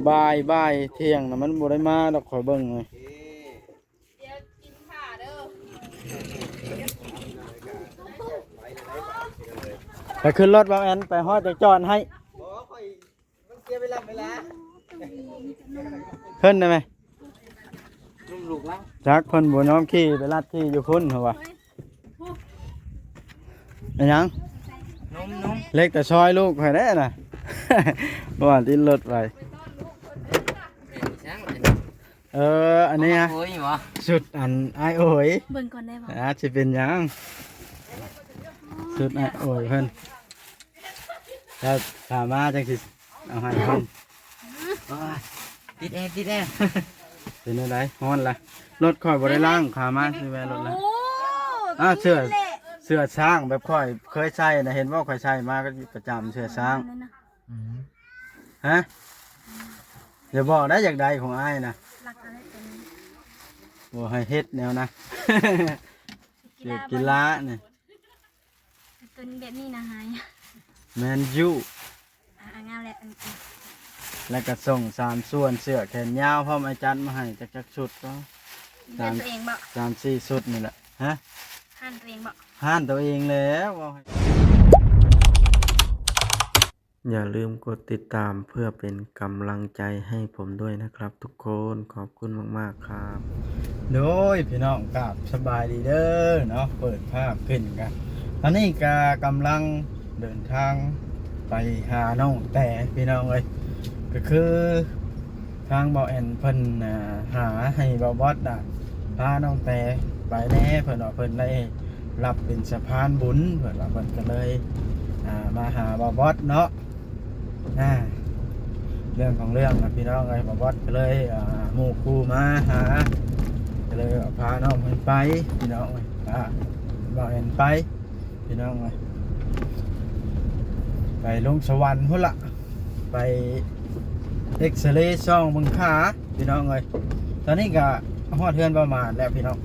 ບ່າຍ ບ່າຍ ທ່ຽງນະ ມັນບໍ່ໄດ້ມາດອກ ຂ້ອຍເບິ່ງເລີຍ. ໄປຂຶ້ນລົດ ບ່າວແອນ ໄປຮອດຈະຈອດໃຫ້. ບໍ່ ຂ້ອຍ ມັນເສຍເວລາ ເວລາ ເພິ່ນໄດ້ໄໝ? ລຸງລູກລາວ ຈັກ ເພິ່ນບໍ່ຍອມຂີ່ ໄປລັດຂີ່ຢູ່ພຸ້ນ ເຂົາວ່າ. ອີຫຍັງ? ນົມ ນົມ ເລັກແຕ່ຊອຍລູກຂ້ອຍແດ່ນະ ວ່າຕິດລົດໄປ. ເປັນຫຍັງ? ເອີ ອັນນີ້ຮະ ໂອ້ຍ ຫວາ ຊຸດອັນອ້າຍໂອຍ ເບິ່ງກ່ອນໄດ້ບໍ່? ອາດຊິເປັນຫຍັງ ຊຸດອ້າຍໂອຍເພິ່ນ ຖ້າ ຖ້າມາຈັ່ງຊິເອົາໃຫ້ເພິ່ນ. ໂອ້ຍ ຕິດແອ ຕິດແອ ເປັນແນວໃດ? ຮ້ອນລະ ລົດຂ້ອຍບໍ່ໄດ້ລ້າງ ຂ້າມາຊິແວ່ລົດລະ. ໂອ້ ອ້າວ ເສື້ອ ແບບນີ້ແຫຼະ ເສື້ອຊ້າງແບບຂ້ອຍເຄີຍໃສ່ນະ ເຫັນບໍ່ ຂ້ອຍໃສ່ມາກໍປະຈຳ ເສື້ອຊ້າງ. ອືມ ຮະ ຢ່າບອກໄດ້ ຢາກໄດ້ຂອງອ້າຍນະ ລັກເອົາໄດ້ຕົວນີ້ ບໍ່ໃຫ້ເຮັດແນວນະ ກິລາ ເສື້ອກິລານີ້ ຕົວແບບນີ້ນະຫາຍ ແມນຢູ ອ່າ ງາມແລ້ວ ອັນ ແລ້ວກໍສົ່ງສາມສ່ວນ ເສື້ອແຂນຍາວພ້ອມ ອ້າຍຈັດມາໃຫ້ ຈັກ ຈັກຊຸດກໍ ແບບຕົວເອງບໍ່? ສາມ ສາມສີ່ຊຸດນີ້ແຫຼະ. ຮະ ຮ້ານຕົວເອງບໍ່? ຮ້ານຕົວເອງແລ້ວ ເວົ້າໃຫ້ ຢ່າລືມກົດຕິດຕາມເພື່ອເປັນກຳລັງໃຈໃຫ້ຜົມດ້ວຍນະຄັບທຸກຄົນ ຂອບຄຸນມາກໆຄັບ. ໂດຍ ພີ່ນ້ອງ ກາບສະບາຍດີເດີເນາະ ເປີດພາບຂຶ້ນກະ ຕອນນີ້ກະກຳລັງເດີນທາງໄປຫານ້ອງແຕ ພີ່ນ້ອງເອີຍ ກະຄື ທາງບ່າວແອນເພິ່ນ ອ່າ ຫາໃຫ້ບ່າວບອດນະ ພານ້ອງແຕໄປແດ່ ເພິ່ນວ່າເພິ່ນໄດ້ຮັບເປັນສະພານບຸນ ເພິ່ນວ່າ ເພິ່ນກໍເລີຍ ອ່າ ມາຫາບ່າວບອດເນາະ. ອ່າ ເລື່ອງຂອງເລື່ອງນະ ພີ່ນ້ອງເອີຍ ບ່າວບອດກໍເລີຍ ອ່າ ໝູ່ຄູ່ມາຫາ ກໍເລີຍວ່າພານ້ອງເພິ່ນໄປ ພີ່ນ້ອງເອີຍ ພາບ່າວແອນໄປ ພີ່ນ້ອງເອີຍ ໄປລົງສະຫວັນພຸ້ນລະ ໄປເອັກຊະເລສ່ອງເບິ່ງຂາ ພີ່ນ້ອງເອີຍ. ຕອນນີ້ກະຮອດເຮືອນປະມານແລ້ວພີ່ນ້ອງ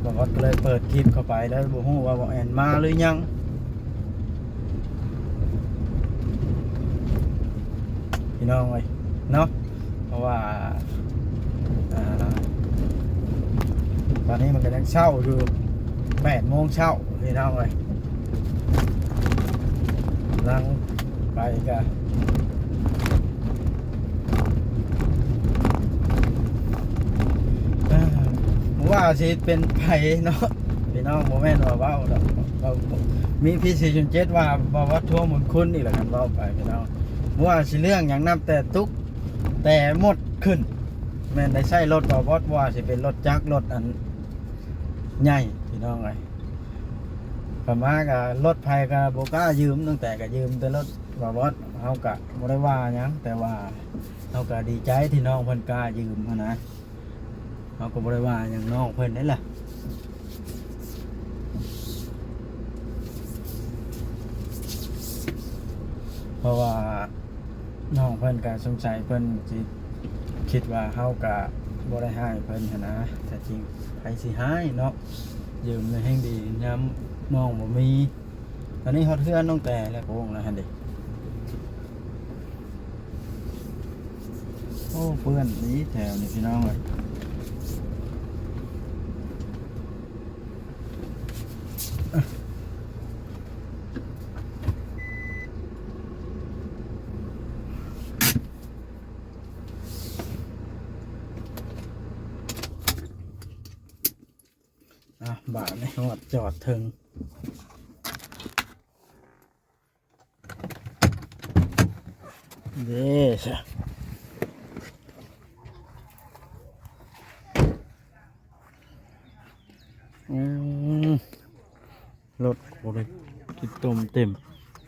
ບ່າວບອດກໍເລີຍເປີດຄລິບເຂົ້າໄປ ແລ້ວບໍ່ຮູ້ວ່າບ່າວແອນມາຫຼືຍັງ ພີ່ນ້ອງເອີຍເນາະ. ເພາະວ່າ ອ່າ ຕອນນີ້ມັນກໍຍັງເຊົ້າຢູ່ ແປດໂມງເຊົ້າ ພີ່ນ້ອງເອີຍ ຫຼັງໄປກໍ ອ່າ ບໍ່ວ່າຊິເປັນໃຜເນາະ ພີ່ນ້ອງ ບໍ່ແມ່ນວ່າເວົ້າດອກ ເວົ້າ ມີພີຊີສູນເຈັດວ່າ ບໍ່ວ່າທວງບຸນຄຸນນີ້ແຫຼະ ຄັນເວົ້າໄປ ພີ່ນ້ອງ ບໍ່ວ່າຊິເລື່ອງຫຍັງ ນັບແຕ່ຕຸກ ແຕ່ໝົດຂຶ້ນ ແມ່ນໄດ້ໃຊ້ລົດບ່າວບອດ ບໍ່ວ່າຊິເປັນລົດຈັກ ລົດອັນໃຫຍ່ ພີ່ນ້ອງເອີຍ. ຂ້ອຍມາກໍລົດໃຜກໍບໍ່ກ້າຢືມ ຕັ້ງແຕ່ກໍຢືມແຕ່ລົດບ່າວບອດ ເຮົາກໍບໍ່ໄດ້ວ່າຫຍັງ ແຕ່ວ່າເຮົາກໍດີໃຈທີ່ນ້ອງເພິ່ນກ້າຢືມຫັ້ນນະ ເຮົາກໍບໍ່ໄດ້ວ່າຫຍັງນ້ອງເພິ່ນເດ້ລະ ເພາະວ່າ ນ້ອງເພິ່ນກະສົງໄສເພິ່ນຊິຄິດວ່າເຮົາກະບໍ່ໄດ້ຮ້າຍເພິ່ນຫັ້ນນະ ແທ້ຈິງໃຜຊິຮ້າຍເນາະ ຢືມແຮງດີຍາມນ້ອງບໍ່ມີ. ອັນນີ້ຮອດເຮືອນນ້ອງແຕແລ້ວ ໂອ້ງແລ້ວຫັ້ນເດ. ໂອ້ ເປື້ອນອີ່ແຖວນີ້ພີ່ນ້ອງເອີຍ. ອ່ະ ບາດນີ້ຮອດຈອດເທິງເດ້ຊະ. ອືມ ລົດບໍ່ໄດ້ກິນຕົ້ມເຕັມ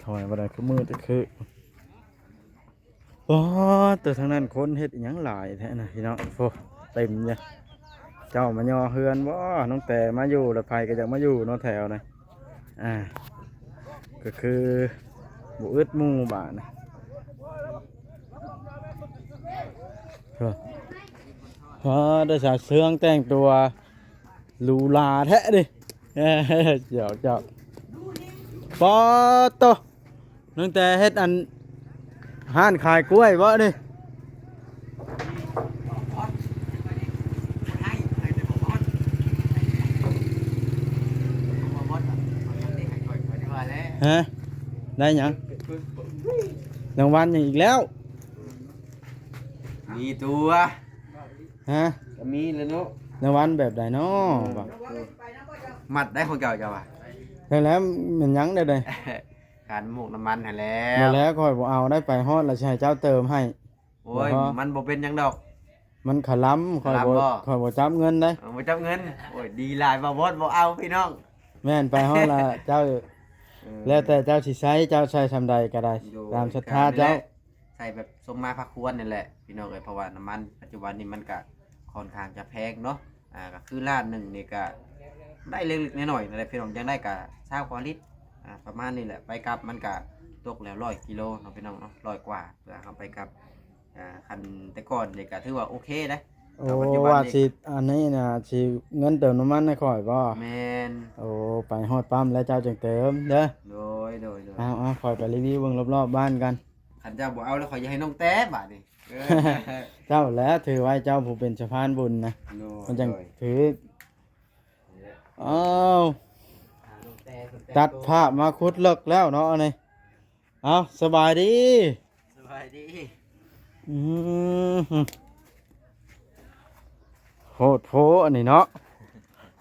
ຖອຍບໍ່ໄດ້ ຄືມືແຕ່ຄື ໂອ້ ແຕ່ທາງນັ້ນຄົນເຮັດອີ່ຫຍັງຫຼາຍແທ້ນະພີ່ນ້ອງ. ໂອ້ ເຕັມເລີຍ. ເຈົ້າມາຍໍເຮືອນບໍ່? ນ້ອງແຕມາຢູ່ ແລ້ວໃຜກໍຢາກມາຢູ່ເນາະແຖວນີ້. ອ່າ ກໍຄືບໍ່ອຶດໝູ່ບາດນີ້. ໂອ້ ໂອ້ ໄດ້ສາເຊື່ອງແຕ່ງຕົວຫຼູຫຼາແທ້ເດ້. ເຈົ້າ ເຈົ້າ ປາດໂຕ ຕັ້ງແຕ່ເຮັດອັນຮ້ານຂາຍກ້ວຍບໍ່ນີ້? ຮະ? ໄດ້ຫຍັງ? ລາງວັນຫຍັງອີກແລ້ວ? ມີຕົວະ. ຮະ? ກໍມີແຫຼະເນາະ. ລາງວັນແບບໃດເນາະ? ເອີ ມັດໄດ້ຂອງເຈົ້າ ເຈົ້າວ່າ. ແລ້ວ ແລ້ວແມ່ນຫຍັງແນວໃດ? ການໝົກນ້ຳມັນຫັ້ນແຫຼະ. ບໍ່ແລ້ວ ຂ້ອຍບໍ່ເອົາໄດ້ ໄປຮອດແລ້ວຊິໃຫ້ເຈົ້າເຕີມໃຫ້. ໂອ້ຍ ບໍ່ ມັນບໍ່ເປັນຫຍັງດອກ. ມັນຂະລຳ ຂ້ອຍບໍ່ ຂ້ອຍບໍ່ຈັບເງິນເດ້. ເອີ ບໍ່ຈັບເງິນ. ໂອ້ຍ ດີຫຼາຍ ບ່າວບອດບໍ່ເອົາພີ່ນ້ອງ. ແມ່ນ ໄປຮອດລະເຈົ້າ ເອີ ແລ້ວແຕ່ເຈົ້າຊິໃຊ້ ເຈົ້າໃຊ້ສ່ຳໃດກໍໄດ້ ໂດຍ ຕາມສັດທາເຈົ້າ. ໃຊ້ແບບສົມມາພາຄວນນີ້ແຫຼະພີ່ນ້ອງເອີຍ ເພາະວ່ານ້ຳມັນປັດຈຸບັນນີ້ມັນກະຄ່ອນຂ້າງຈະແພງເນາະ. ອ່າ ກໍຄືລ້ານໜຶ່ງນີ້ກະໄດ້ເລັກໆນ້ອຍໆນັ້ນແຫຼະພີ່ນ້ອງ ຈັ່ງໄດ້ກະຊາວກວ່າລິດ ອ່າ ປະມານນີ້ແຫຼະ. ໄປກັບມັນກະຕົກແລ້ວຮ້ອຍກິໂລເນາະພີ່ນ້ອງເນາະ ຮ້ອຍກວ່າ ເພື່ອເຮົາໄປກັບ ອ່າ ຄັນແຕ່ກ່ອນນີ້ກະຖືວ່າໂອເຄເດ້. ໂອ້ ແຕ່ປັດຈຸບັນນີ້ວ່າຊິ ອັນນີ້ນະ ຊິເງິນເຕີມນ້ຳມັນໃຫ້ຂ້ອຍບໍ່? ແມ່ນ. ໂອ້ ໄປຮອດປ້ຳແລ້ວເຈົ້າຈຶ່ງເຕີມເດີ. ໂດຍ ໂດຍ ໂດຍ. ເອົາ ເອົາ ຂ້ອຍໄປຣີວິວເບິ່ງລອບໆບ້ານກ່ອນ. ຄັນເຈົ້າບໍ່ເອົາແລ້ວ ຂ້ອຍຈະໃຫ້ນ້ອງແຕ້ບາດນີ້. ເອີ ເຈົ້າແຫຼະ ຖືໄວ້ເຈົ້າຜູ້ເປັນສະພານບຸນນະ. ໂດຍ ມັນຈັ່ງ ໂດຍ ຖື. ອ້າວ ຕັດພາບມາຂຸດເລິກແລ້ວເນາະອັນນີ້. ເອົ້າ ສະບາຍດີ. ສະບາຍດີ. ອືມ ໂພດໂພອັນນີ້ເນາະ.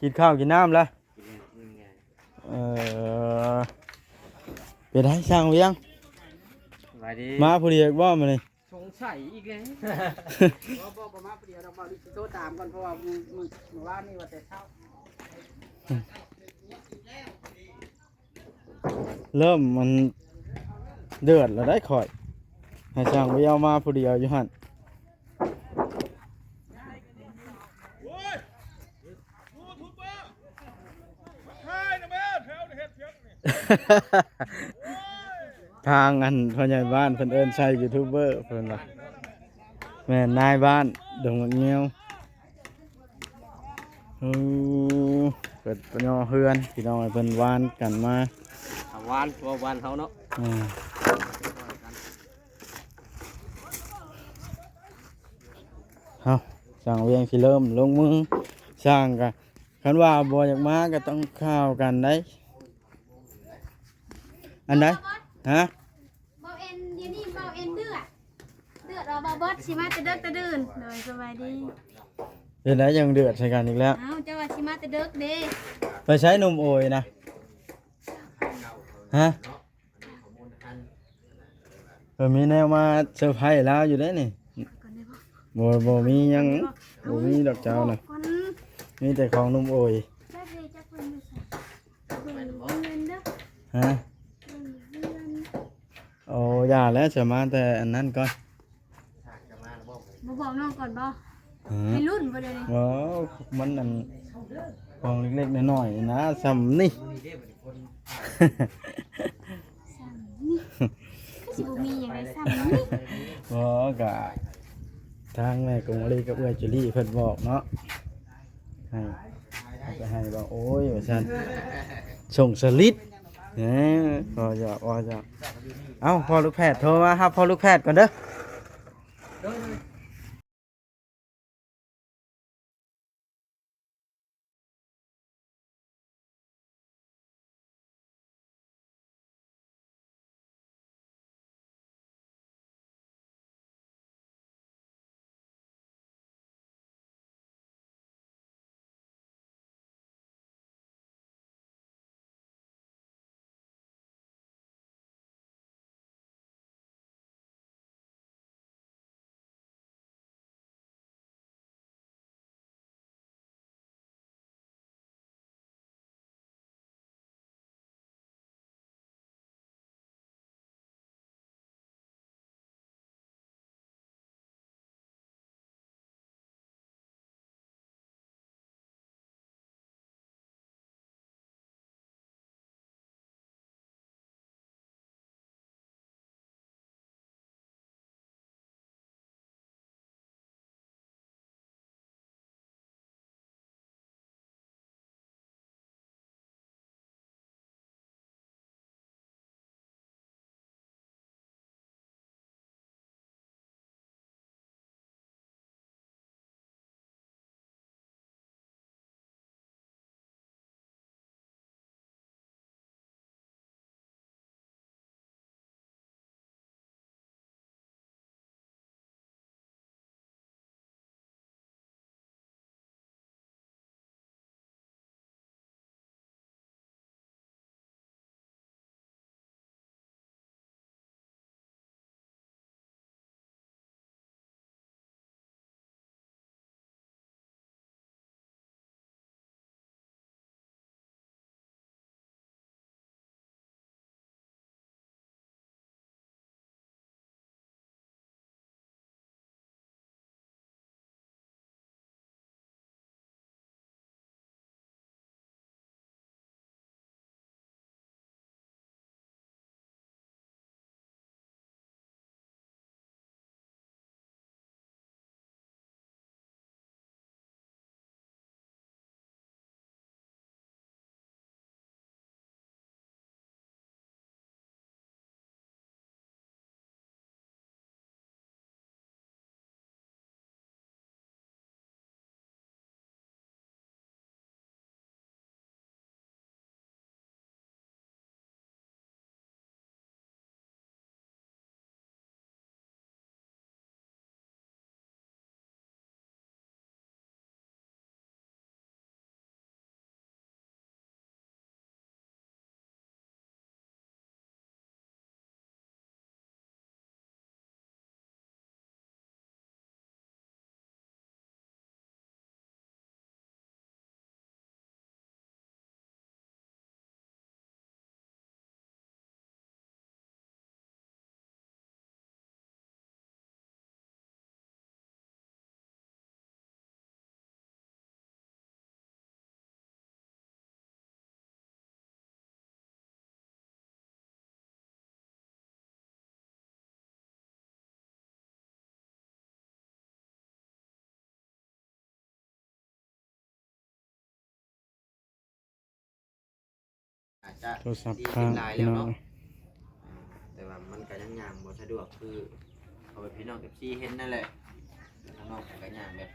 ກິນເຂົ້າກິນນ້ຳແລ້ວ? ກິນແລ້ວ ກິນແລ້ວ. ເອີ ເປັນໃດຊ່າງວຽງ? ສະບາຍດີ. ມາຜູ້ດຽວບໍ່ມື້ນີ້? ສົງໄສອີກແລ້ວ. ບໍ່ ບໍ່ ບໍ່ມາຜູ້ດຽວດອກ ບ່າວລິດຊິໂທຕາມກ່ອນ ເພາະວ່າມື້ ມື້ ມື້ວານນີ້ວ່າແຕ່ເຊົ້າ. ເລີ່ມມັນເດືອດແລ້ວໄດ໋ຂ້ອຍ ໃຫ້ຊ່າງວຽງມາຜູ້ດຽວຢູ່ຫັ້ນ. ທາງອັນພໍ່ໃຫຍ່ບ້ານເພິ່ນເອີ້ນໃສ່ຢູທູບເບີເພິ່ນວ່າ ແມ່ນນາຍບ້ານດົງໝາກງຽວ. ໂອ້ ເພິ່ນຍໍເຮືອນພີ່ນ້ອງ ເພິ່ນວານກັນມາ ຫວານ ເວົ້າບ້ານເຮົາເນາະ. ອືມ ເຮົາ ຊ່າງວຽງຊິເລີ່ມລົງມືສ້າງກະ ຄັນວ່າບໍ່ຢາກມາກໍຕ້ອງຂ່າວກັນໄດ໋. ອັນໃດ? ຮະ? ເບົາເອັນ ດຽວນີ້ເບົາເອັນເດືອດ ເດືອດວ່າເບົາບອດຊິມາແຕ່ເດິກແຕ່ດື່ນ. ໂດຍ ສະບາຍດີ. ເຮັດໃດຈັ່ງເດືອດໃສ່ກັນອີກແລ້ວ? ເອົ້າ ເຈົ້າວ່າຊິມາແຕ່ເດິກເດ້. ໄປໃສໜຸ່ມໂອຍນະ? ຮະ? ເອີ ມີແນວມາເຊີໄພລາວຢູ່ເດ້ນີ້. ບໍ່ ບໍ່ມີຫຍັງ ບໍ່ມີດອກເຈົ້ານະ. ມີແຕ່ຂອງໜຸ່ມໂອຍ. ຈັກເດ້ ຈັກເພິ່ນຢູ່ໃສ? ເບິ່ງເງິນເດີ. ຮະ? ເບິ່ງເງິນ. ໂອ້ ຢ່າແລ້ວ ສະມາແຕ່ອັນນັ້ນກ່ອນ. ບໍ່ບອກນ້ອງກ່ອນບໍ່? ຮະ? ໃຫ້ລຸ້ນບໍ່ດຽວນີ້? ບໍ່ ມັນອັນ ຂອງເລັກໆນ້ອຍໆນະ ຊ່ຳນີ້ ຊ່ຳນີ້ ຄືຊິບໍ່ມີຫຍັງໃດຊ່ຳນີ້. ບໍ່ ກະທາງແມ່ກົງມາລີກັບເອື້ອຍຈູລີເພິ່ນບອກເນາະ ໃຫ້ ເອົາໄປໃຫ້ວ່າ ໂອ້ຍ ວ່າຊັ້ນ ສົ່ງສະລິດ. ເອີ ພໍຢອກ ພໍຢອກ. ເອົ້າ ພໍ່ລູກແພດໂທມາຮັບພໍ່ລູກແພດກ່ອນເດີ. ໂທລະສັບຄ້າງພີ່ນ້ອງ ອ່າ ແຕ່ວ່າມັນກໍຍັງຍ່າງບໍ່ສະດວກ ຄືເອົາໃຫ້ພີ່ນ້ອງເອັຟຊີເຫັນນັ້ນແຫຼະ. ທາງນ້ອງເພິ່ນກໍຍ່າງແບບ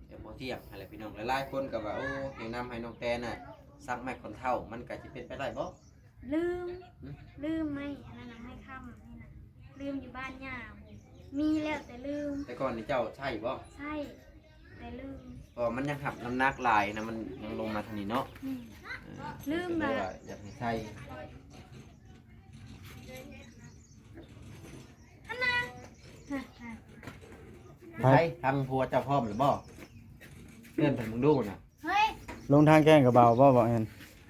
ແບບບໍ່ທ່ຽງຫັ້ນແຫຼະພີ່ນ້ອງ. ຫຼາຍໆຄົນກໍວ່າ ໂອ້ ແນະນຳໃຫ້ນ້ອງແຕນນະ ສັກໄມ້ຂອນເທົ້າ ມັນກໍຊິເປັນໄປໄດ້ບໍ່? ລືມ ຫຶ? ລືມໄມ້ອັນນັ້ນນະ ໄມ້ຄ້ຳນີ້ນະ ລືມຢູ່ບ້ານຍ່າພຸ້ນ ມີແລ້ວແຕ່ລືມ. ແຕ່ກ່ອນນີ້ເຈົ້າໃຊ້ບໍ່? ໃຊ້ ແຕ່ລືມ ເພາະວ່າມັນຍັງຮັບນ້ຳໜັກຫຼາຍນະ ມັນຍັງລົງມາທາງນີ້ເນາະ. ອືມ ເອີ ລືມ ກໍເລີຍວ່າຢາກໃຫ້ໃຊ້. ອັນນະ ໃຜ ທາງຜົວເຈົ້າພ້ອມແລ້ວບໍ່? ເອີ້ນເພິ່ນເບິ່ງດູນະ. ເຮີ້ຍ ລົງທາງແກ້ງກະເບົາບໍ່ ບໍ່ແມ່ນ?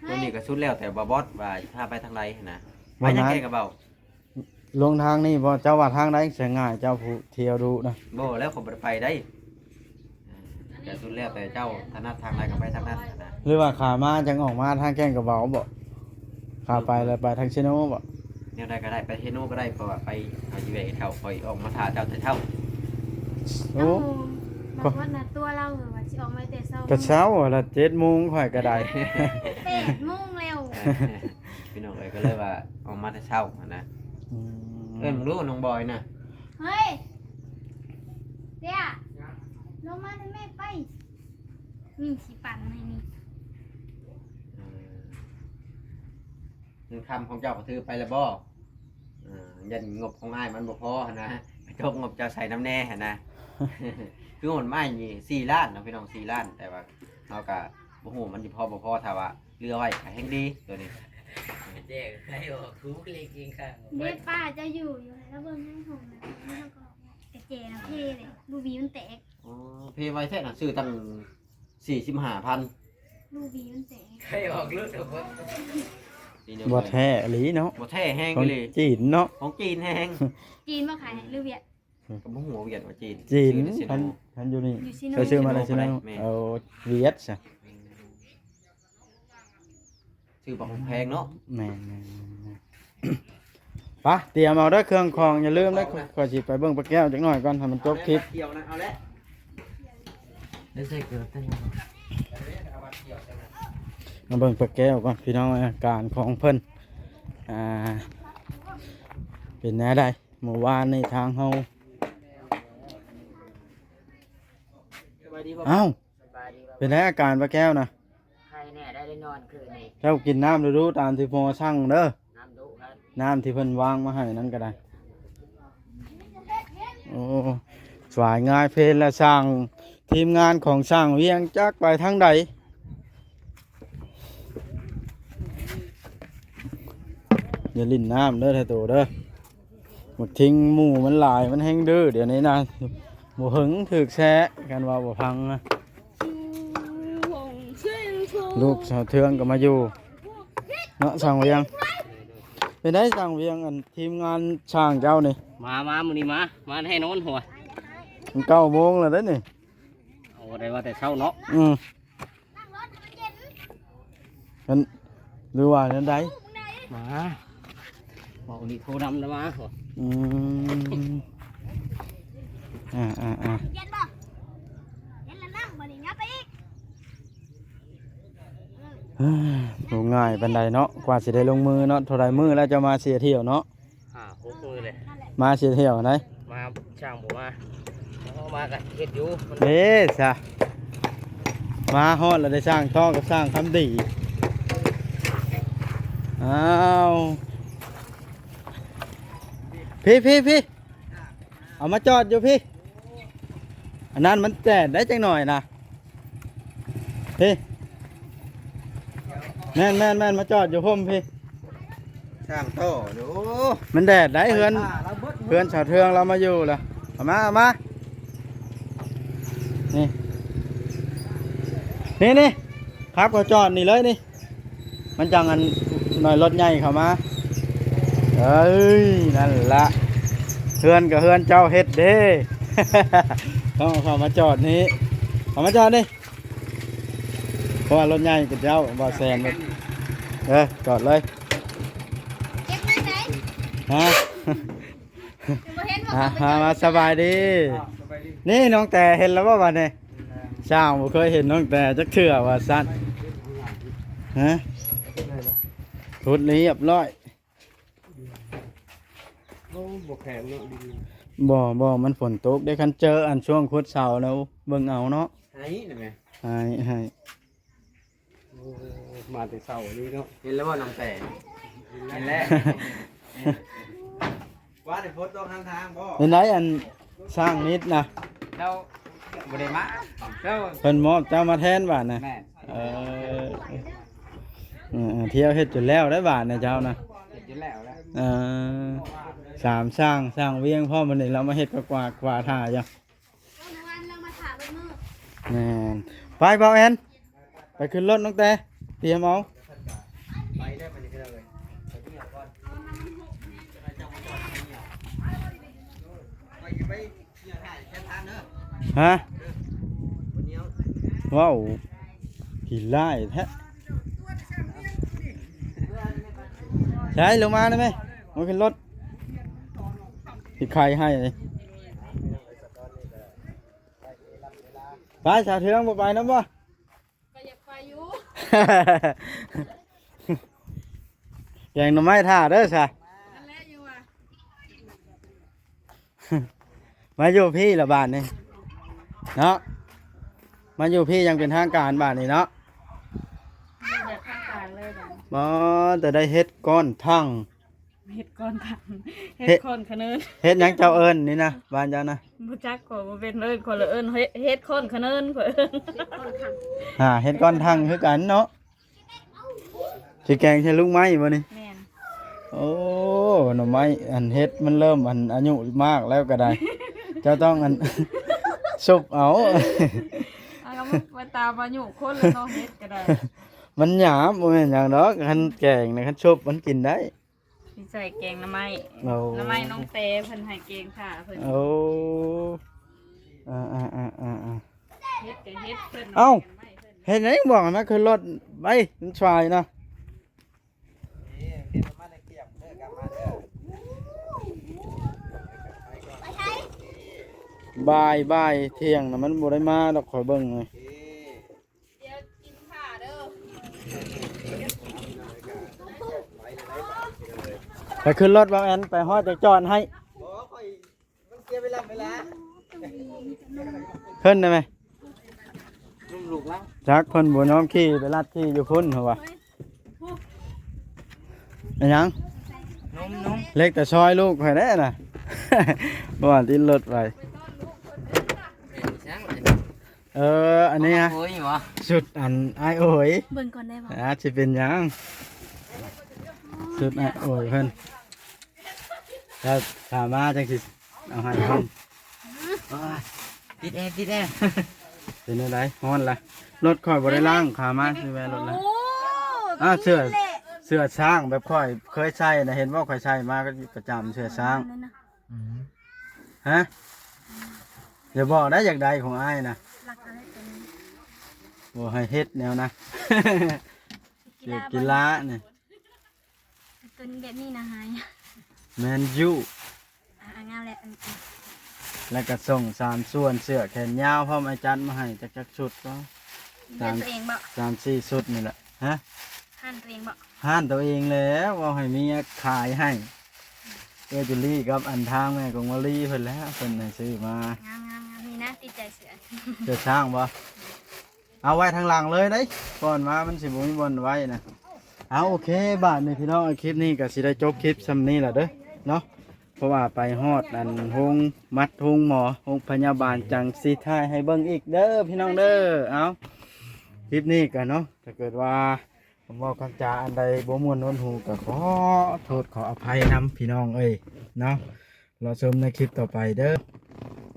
ໂຕນີ້ກໍສຸດແລ້ວແຕ່ບ່າວບອດວ່າຊິພາໄປທາງໃດຫັ້ນນະ. ໄປທາງແກ້ງກະເບົາ ລົງທາງນີ້ບໍ່? ເຈົ້າວ່າທາງໃດສະຫງ່າຍ ເຈົ້າຜູ້ທ່ຽວດຸນະ. ບໍ່ແລ້ວ ຂ້ອຍບໍ່ໄດ້ໄປໃດ. ເອີ ກໍສຸດແລ້ວແຕ່ເຈົ້າຖະໜັດທາງໃດກໍໄປທາງນັ້ນນະ. ຫຼືວ່າຂາມາຈັ່ງອອກມາທາງແກ້ງກະເບົາບໍ່? ຂາໄປແລ້ວໄປທາງເຊໂນບໍ່? ແນວໃດກໍໄດ້ ໄປເຊໂນກໍໄດ້ ເພາະວ່າໄປ ເຮົາຊິແວ່ເຮັດເຂົ້າ ຂ້ອຍອອກມາຖ້າເຈົ້າແຕ່ເຊົ້າ. ໂອ້ ເອົ້າ ບອກວ່ານະ ຕົວລາວວ່າຊິອອກມາແຕ່ເຊົ້າ ກະເຊົ້າລະ ເຈັດໂມງຂ້ອຍກະໄດ້ ແປດໂມງແລ້ວ. ພີ່ນ້ອງເອີຍ ກໍເລີຍວ່າອອກມາແຕ່ເຊົ້າຫັ້ນນະ. ອືມ ເອີ້ນເບິ່ງດູນ້ອງບອຍນະ. ເຮີ້ຍ ເດຍ ລົງມານຳແມ່ໄປ ນີ້ຊິປັ່ນໃຫ້ນີ້. ເອີ ເງິນຄຳຂອງເຈົ້າກໍຖືໄປແລ້ວບໍ່? ເອີ ຢ້ານງົບຂອງອ້າຍມັນບໍ່ພໍຫັ້ນນະ ໄປຕົກງົບເຈົ້າໃສ່ນຳແດ່ຫັ້ນນະ. ຄືງົບອ້າຍນີ້ສີ່ລ້ານເນາະພີ່ນ້ອງ ສີ່ລ້ານ ແຕ່ວ່າເຮົາກໍບໍ່ຮູ້ມັນຊິພໍບໍ່ພໍ ຖ້າວ່າເຫຼືອໄວ້ກໍແຮ່ງດີໂຕນີ້. ແຈ້ໃຫ້ອອກຖືກເລກອີກຄັ້ງ ເດ ປ້າເຈົ້າຢູ່ ຢູ່ໃຫ້ລາວເບິ່ງໃນຫ້ອງນະ ແລ້ວກໍກະແຈລາວເພເລີຍ ລູກຫວີມັນແຕກ. ອໍ ເພໄວແທ້ນະ ຊື້ຕັ້ງສີ່ສິບຫ້າພັນ ລູກຫວີມັນແຕກ ໃຫ້ອອກລຸດອອກໝົດ. ບໍ່ແທ້ອີ່ຫຼີເນາະ ບໍ່ແທ້ແຮງ ຂອງ ອີ່ຫຼີ ຈີນເນາະ ຂອງຈີນແຮງ. ຈີນບໍ່ຂາຍໃຫ້ ຫຼືຫວຽດ? ກໍບໍ່ຮູ້ວ່າຫວຽດວ່າຈີນ ຈີນ ຊື້ໃນເຊໂນ ຄັນ ຄັນຢູ່ນີ້ ຢູ່ເຊໂນ ໄປຊື້ມາແຕ່ເຊໂນ ແມ່ນ ເອົາຫວຽດຊະ. ອືມ ຊື້ບັກແພງເນາະ. ແມ່ນໆໆໆ ໄປ ຕຽມເອົາເດີເຄື່ອງຂອງ ຢ່າລືມເດີ. ເອົານະ ຂ້ອຍຊິໄປເບິ່ງປ້າແກ້ວຈັກໜ້ອຍກ່ອນ ໃຫ້ມັນຈົບຄລິບ. ເອົາແລ້ວ ເອົາແລ້ວ ໄດ້ໃສ່ເກີບແຕ່ ມາເບິ່ງປ້າແກ້ວກ່ອນພີ່ນ້ອງ ອາການຂອງເພິ່ນ ອ່າ ເປັນແນວໃດ? ມື້ວານນີ້ທາງເຮົາ ສະບາຍດີບໍ່? ອ້າວ ສະບາຍດີບໍ່? ເປັນໃດອາການປ້າແກ້ວນະ? ໄຄແນ່ ໄດ້ ໄດ້ນອນຄືນນີ້. ເຈົ້າກິນນ້ຳດຸໆ ຕາມທີ່ໝໍສັ່ງເດີ. ນ້ຳດຸຄັບ ນ້ຳທີ່ເພິ່ນວາງມາໃຫ້ນັ້ນກໍໄດ້. ໂອ້ ສວາຍງາຍເພນ ແລະ ຊ່າງ ທີມງານຂອງຊ່າງວຽງຈັກໄປທາງໃດ. ຢ່າຫຼິ້ນນ້ຳເດີ ແທ້ໂຕເດີ. ບັກທິງໝູ່ມັນຫຼາຍ ມັນແຮ່ງດື້ດຽວນີ້ນະ. ບໍ່ເຫິງຖືກແຊະ ຄັນວ່າບໍ່ພັງນະ. ລູກສາວເທືອງກໍມາຢູ່ເນາະ ຊ່າງວຽງ. ເປັນໃດຊ່າງວຽງ ອັນທີມງານຊ່າງເຈົ້ານີ້? ມາ ມາ ມື້ນີ້ມາ ມາແນ່ນອນຫົວ. ມັນເກົ້າໂມງແລ້ວເດ້ນີ້. ໂອ້ ໄດ້ວ່າແຕ່ເຊົ້າເນາະ. ອືມ. ນັ້ນ ຫຼືວ່າແນວໃດ? ມາ ເວົ້ານີ້ໂທນຳນະມາ. ອືມ ອ່າໆໆ ເຢັນບໍ່? ເຢັນແລ້ວນັ່ງ ບັດນີ້ຫຍັບໄປອີກ. ເອີ ບໍ່ງ່າຍປານໃດເນາະ ກວ່າຊິໄດ້ລົງມືເນາະ. ເທົ່າໃດມື້ແລ້ວເຈົ້າມາເສຍທ່ຽວເນາະ? ຫ້າຫົກມື້ແລ້ວ ມາຊິທ່ຽວໃດ. ມາຊ່າງບໍ່ມາ ເຮົາມາກໍເຮັດຢູ່ ເດ້ຊະ. ມາຮອດແລ້ວໄດ້ຊ່າງຕໍ່ກັບຊ່າງຄຳດີ. ອ້າວ ພີ້ໆໆ ເອົາມາຈອດຢູ່ພີ້. ອັນນັ້ນມັນແດດໄດ໋ ຈັກໜ້ອຍນະ. ພີ້ ແມ່ນໆໆ ມາຈອດຢູ່ພຸ້ນພີ້. ຊ່າງຕໍ່ຢູ່ ມັນແດດໄດ໋. ເຮືອນ ໄຟຟ້າລາວເບິດ ເຮືອນສາວເທືອງລາວມາຢູ່ລະ. ເອົາມາ ເອົາມາ ນີ້ ນີ້ໆ ຂັບເຂົ້າຈອດນີ້ເລີຍນີ້. ມັນຈັ່ງອັນໜ້ອຍລົດໃຫຍ່ເຂົ້າມາ. ເອີຍ ນັ້ນລະ ເຮືອນກໍເຮືອນເຈົ້າເຮັດເດ້. ຕ້ອງເອົາເຂົ້າມາຈອດນີ້ ເອົາມາຈອດນີ້ ເພາະວ່າລົດໃຫຍ່ເປັນເຈົ້າ ບໍ່ແຊນ. ເອີ ຈອດເລີຍ. ເກັບເງິນໄດ໋ ຮະ? ບໍ່ເຫັນບໍ່ ອ່າ ເຂົາໄປ ມາ ສະບາຍດີ. ອ້າວ ສະບາຍດີ. ນີ້ນ້ອງແຕເຫັນແລ້ວບໍ່ບັດນີ້? ເຫັນແລ້ວ. ຊ່າງບໍ່ເຄີຍເຫັນນ້ອງແຕຈັກເທື່ອວ່າຊັ້ນ. ຮະ? ເປັນໄດລະ? ຂຸດລຽບຮ້ອຍ. ໂອ້ ບໍ່ແຂງເນາະ ດິນ. ບໍ່ ບໍ່ ມັນຝົນຕົກເດ້. ຄັນເຈີອັນຊ່ວງຂຸດເສົາແລ້ວເບິ່ງເອົາເນາະ. ໄຫ້ນະແມ່. ໄຫ້ ໄຫ້. ໂອ້ ມາແຕ່ເຊົ້ານີ້ເນາະ. ເຫັນແລ້ວບໍ່ນ້ອງແຕ? ເຫັນແລ້ວ. ວ່າໄດ້ຝົນຕົກຂ້າງທາງບໍ່? ເປັນໄດອັນຊ່າງນິດນະ? ເຈົ້າບໍ່ໄດ້ມາ. ເຈົ້າ ເພິ່ນມອບເຈົ້າມາແທນບາດນະ. ແມ່ນ. ເອີ ເອີ ເອີ ທ່ຽວເຮັດຈົນແລ້ວໄດ໋ບາດນະເຈົ້ານະ. ເຮັດຈົນແລ້ວແລ້ວ. ເອີ ສາມຊ່າງ ຊ່າງວຽງພ້ອມ ມື້ນີ້ລາວມາເຮັດກວາດ ກວາດຖ້າຢູ່. ແມ່ນ. ໄປ ບ່າວແອນ ໄປຂຶ້ນລົດນ້ອງແຕ ຕຽມເອົາ. ຮະ? ເວົ້າຂີ້ຮ້າຍແທ້. ໃສ່ລົງມາໄດ້ໄໝ? ມາຂຶ້ນລົດ ຊິໄຂໃຫ້. ໄປ ສາວເທືອງ ບໍ່ໄປນຳບໍ່? ກໍຢາກໄປຢູ່. ແກງໜໍ່ໄມ້ຖ້າເດີຊະ. ນັ້ນແຫຼະ ຢູ່ວ່າ ມາຢູ່ພີ້ລະບາດນີ້ເນາະ. ມາຢູ່ພີ້ຢ່າງເປັນທາງການບາດນີ້ເນາະ. ຢູ່ແບບທາງການເລີຍບາດນີ້. ບໍ່ ແຕ່ໄດ້ເຫັດກ້ອນທັງ. ເຫັດກ້ອນຖັງ ເຫັດ ເຫັດຄ້ອນຂະເນີນ. ເຫັດຫຍັງເຈົ້າເອີ້ນນີ້ນະ ບ້ານເຈົ້ານະ? ບໍ່ຈັກ ຂ້ອຍບໍ່ເປັນ ເອີ້ນ ຂ້ອຍລະເອີ້ນເຫັດ ເຫັດຄ້ອນຂະເນີນ ຂ້ອຍເອີ້ນ. ເຫັດກ້ອນຖັງ. ຫາ ເຫັດກ້ອນຖັງຄືກັນເນາະ. ຊິແກງໃສ່ລູກໄມ້ບໍ່ນີ້? ແມ່ນ. ໂອ້ ໜໍ່ໄມ້ ອັນເຫັດມັນເລີ່ມ ອັນ ອາຍຸມາກແລ້ວກໍໄດ້ ເຈົ້າຕ້ອງ ອັນ ຊຸບເອົາ. ເອົາ ກໍໄປຕາມອາຍຸຄົນແລ້ວເນາະ ເຫັດກໍໄດ້. ມັນຫຍາບ ບໍ່ແມ່ນຫຍັງດອກ ຄັນແກງນະ ຄັນຊຸບມັນກິນໄດ້. ຊິໃສ່ແກງໜໍ່ໄມ້. ໂອ້ ໜໍ່ໄມ້ນ້ອງແຕເພິ່ນໃຫ້ແກງຖ້າເພິ່ນ. ໂອ້ ອ່າໆໆໆໆ ເຮັດກໍເຮັດເພິ່ນ. ເອົ້າ ແກງໜໍ່ໄມ້ເພິ່ນ ເຮັດຫຍັງ ບອກໃຫ້ມາຂຶ້ນລົດໄປ ມັນສວາຍນະ. ບ່າຍ ບ່າຍທ່ຽງນະ ມັນບໍ່ໄດ້ມາດອກ ຂ້ອຍເບິ່ງ. ດຽວກິນຖ້າເດີ. ໄປຂຶ້ນລົດ ບ່າວແອນ ໄປຮອດຈະຈອດໃຫ້. ບໍ່ ຂ້ອຍ ມັນເສຍເວລາ ເວລາ. ຂຶ້ນໄດ້ໄໝ? ນຳລູກລາວ. ຈັກ ເພິ່ນບໍ່ຍອມຂີ່ ໄປລັດຂີ່ຢູ່ພຸ້ນ ເຂົາວ່າ. ເອີ ຫຍັງ? ນມ ນມ. ເລັກແຕ່ຊອຍລູກຂ້ອຍແດ່ນະ ບໍ່ວ່າຕິດລົດໄປ. ເອີ ອັນນີ້ຮະ ຊຸດອັນອ້າຍໂອຍ ເບິ່ງກ່ອນໄດ້ບໍ່? ອາດຊິເປັນຫຍັງ ຊຸດອ້າຍໂອຍເພິ່ນ ຖ້າ ຖ້າມາຈັ່ງຊິເອົາໃຫ້ເພິ່ນ. ໂອ້ຍ ຕິດແອ ຕິດແອ. ເປັນຈັ່ງໃດ ຮ້ອນລະ? ລົດຂ້ອຍບໍ່ໄດ້ລ້າງ ຂາມາຊິແວ່ລົດລະ. ໂອ້ ອ່າ ເສື້ອ ເສື້ອຊ້າງແບບຂ້ອຍເຄີຍໃສ່ນະ ເຫັນບໍ່ ຂ້ອຍໃສ່ມາກໍປະຈຳ ເສື້ອຊ້າງ. ອືມ ຮະ ຢ່າບອກໄດ້ ຢາກໄດ້ຂອງອ້າຍນະ. ບໍ່ໃຫ້ເຮັດແນວນະ ກິລາ ກິລານີ້ ຕົວນີ້ແບບນີ້ນະຫາຍ. ແມນຢູ ອ່າ ງາມແຫຼະ. ແລ້ວກໍສົ່ງສາມສ່ວນ ເສື້ອແຂນຍາວພ້ອມ ອ້າຍຈັດມາໃຫ້ ຈັກ ຈັກຊຸດກໍ ມີແບບຕົວເອງບໍ່? ສາມ ສາມສີ່ຊຸດນີ້ແຫຼະ. ຮະ ຮ້ານຕົວເອງບໍ່? ຮ້ານຕົວເອງແຫຼະ ເວົ້າໃຫ້ເມຍຂາຍໃຫ້. ເອື້ອຍຈຸລີກັບອັນທາງແມ່ກອງມາລີເພິ່ນແຫຼະ ເພິ່ນໃຫ້ຊື້ມາ. ງາມໆໆ ນີ້ນະ ຕິດໃຈເສື້ອ ເສື້ອຊ້າງບໍ່? ເອົາໄວ້ທາງຫຼັງເລີຍເດ້ ກ່ອນມາມັນຊິບໍ່ມີບ່ອນໄວ້ນະ. ເອົາ ໂອເຄ ບາດນີ້ພີ່ນ້ອງ ຄລິບນີ້ກໍຊິໄດ້ຈົບຄລິບຊ່ຳນີ້ລະເດີເນາະ ເພາະວ່າໄປຮອດອັນໂຮງໝັດ ໂຮງໝໍ ໂຮງພະຍາບານ ຈັ່ງຊິຖ່າຍໃຫ້ເບິ່ງອີກເດີພີ່ນ້ອງເດີ. ເອົາ ຄລິບນີ້ກໍເນາະ ຖ້າເກີດວ່າ ຄຳເວົ້າຄຳຈາອັນໃດບໍ່ມ່ວນຫົວຫູ ກໍຂໍໂທດຂໍອະໄພນຳພີ່ນ້ອງເອີຍເນາະ. ລໍຊົມໃນຄລິບຕໍ່ໄປເດີ.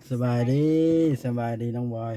ສະບາຍດີ ສະບາຍດີນ້ອງບອຍ.